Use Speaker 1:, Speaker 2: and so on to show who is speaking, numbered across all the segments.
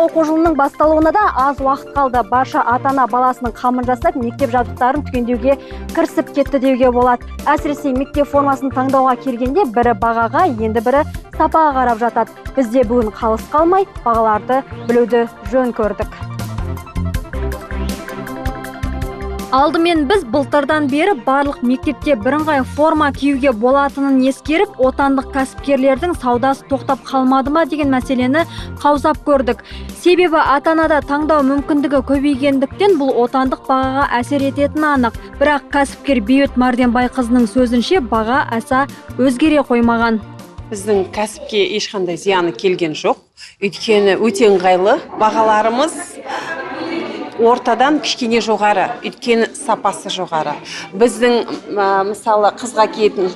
Speaker 1: Оқу жылының басталуына да аз уақыт қалды. Барша ата-ана баласының қамын жасап, мектеп жабдықтарын түгендеуге кірісіп кетті деуге болады. Әсіресе мектеп формасын таңдауға келгенде бірі бағаға, енді бірі сапаға қарап жатады. Біз де бүгін қалыс қалмай бағаларды білуді жөн көрдік. Алдымен біз былтырдан бері барлық мектепте бірыңғай форма киюге болатынын ескеріп, отандық кәсіпкерлердің саудасы тоқтап қалмады ма деген мәселені қаузап көрдік. Себебі ата-анада таңдау мүмкіндігі көбейгендіктен бұл отандық бағаға әсер ететіні анық. Бірақ кәсіпкер Бейбіт Марденбайқызының сөзінше баға аса өзгере қоймаған.
Speaker 2: Біздің кәсіпке ешқандай зияны келген жоқ. Өйткені өте ыңғайлы, бағаларымыз ортадан кішкене жоғары, өйткені сапасы жоғары. Біздің мысалы қызға киетін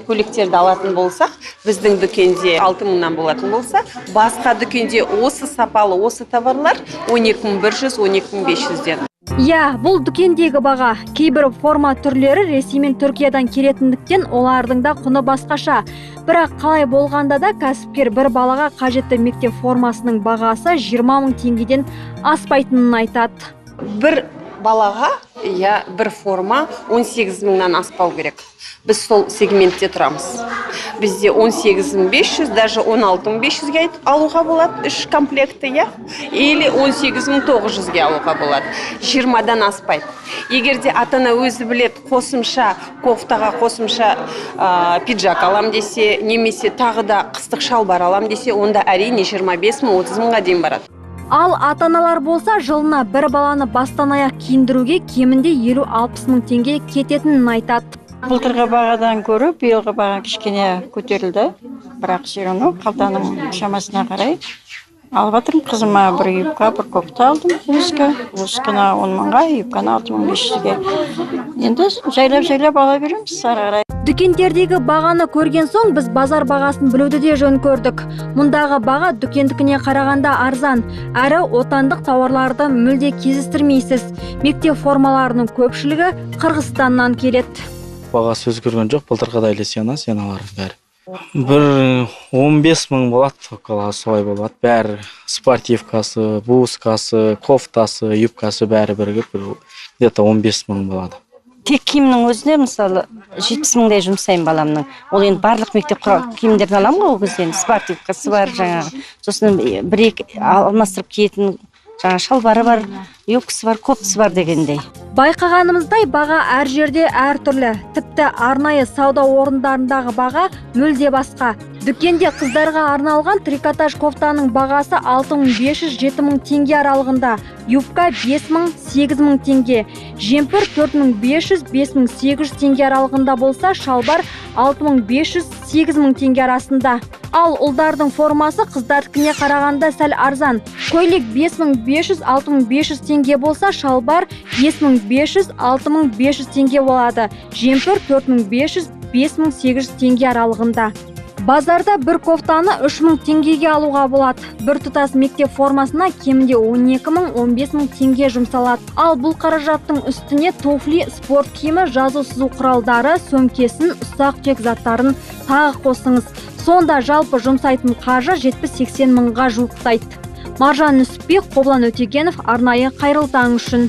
Speaker 2: көйлектерді алатын болсақ, біздің дүкенде 6 мыңнан болатын болса, басқа дүкенде осы сапалы осы товарлар 12 100, 12 500-ден.
Speaker 1: Иә, бұл дүкендегі баға. Кейбір форма түрлері Ресей мен Түркиядан келетіндіктен олардың да құны басқаша. Бірақ қалай болғанда да кәсіпкер бір балаға қажетті мектеп формасының бағасы 20 мың теңгеден аспайтынын айтады.
Speaker 2: Бір балаға, иә, бір форма 18 мыңнан аспау керек. Біз сол сегментте тұрамыз. Бізде 18 500, даже 16 500-ге алуға болады үш комплекті, иә, или 18 900-ге алуға болады. 20-дан аспайды. Егер де ата ана өзі білет, қосымша кофтаға қосымша пиджак алам десе, немесе тағы да қыстық шалбар алам десе, онда әрине 25 мың, 30 мыңға дейін барады.
Speaker 1: Ал ата-аналар болса, жылына бір баланы бастан аяқ киіндіруге кемінде 50-60 мың теңге кететінін айтады.
Speaker 3: Былтырғы бағадан гөрі биылғы баға кішкене көтерілді, бірақ все равно қалтаның шамасына қарай алып жатырмын. Қызыма бір юбка, бір кофта алдым, блузка. Блузканы 10 мыңға, юбканы 6500-ге. Енді жайлап жайлап ала береміз ары қарай.
Speaker 1: Дүкендердегі бағаны көрген соң біз базар бағасын білуді де жөн көрдік. Мұндағы баға дүкендікіне қарағанда арзан, әрі отандық тауарларды мүлде кездестірмейсіз. Мектеп формаларының көпшілігі Қырғызстаннан келеді.
Speaker 4: Бағасы өзгерген жоқ, былтырғыдай эле ценалары бәрі. Бір 15 мың болады, около солай болады. Бәрі спортивкасы, блузкасы, кофтасы, юбкасы бәрі бірігіп бір где-то 15 мың болады.
Speaker 5: Тек киімнің өзіне, мысалы, 70 мыңдай жұмсаймын баламның. Ол енді барлық мектеп құрал киімдерін аламын ғой ол кезде, енді спортивкасы бар жаңағы, сосын бір екі алмастырып киетін жаңағы шалбары бар, юбкасы бар, кофтасы бар дегендей.
Speaker 1: Байқағанымыздай, баға әр жерде әртүрлі. Тіпті арнайы сауда орындарындағы баға мүлде басқа. Дүкенде қыздарға арналған трикотаж кофтаның бағасы 6500-7000 теңге аралығында, юбка 5000-8000 теңге, жемпір 4500-5800 теңге аралығында болса, шалбар 6500-8000 теңге арасында. Ал ұлдардың формасы қыздардікіне қарағанда сәл арзан. Көйлек 5500-6500 теңге болса, шалбар 5500-6500 теңге болады. Жемпір 4500-5800 теңге аралығында. Базарда бір кофтаны 3000 теңгеге алуға болады. Бір тұтас мектеп формасына кемінде 12 мың, 15 мың теңге жұмсалады. Ал бұл қаражаттың үстіне туфли, спорт киімі, жазу сызу құралдары, сөмкесін, ұсақ түйек заттарын тағы қосыңыз. Сонда жалпы жұмсайтын қаржы 70-80 мыңға жуықтайды. Маржан Нүсіпбек, Қоблан Өтегенов, арнайы «Қайырлы таң» үшін.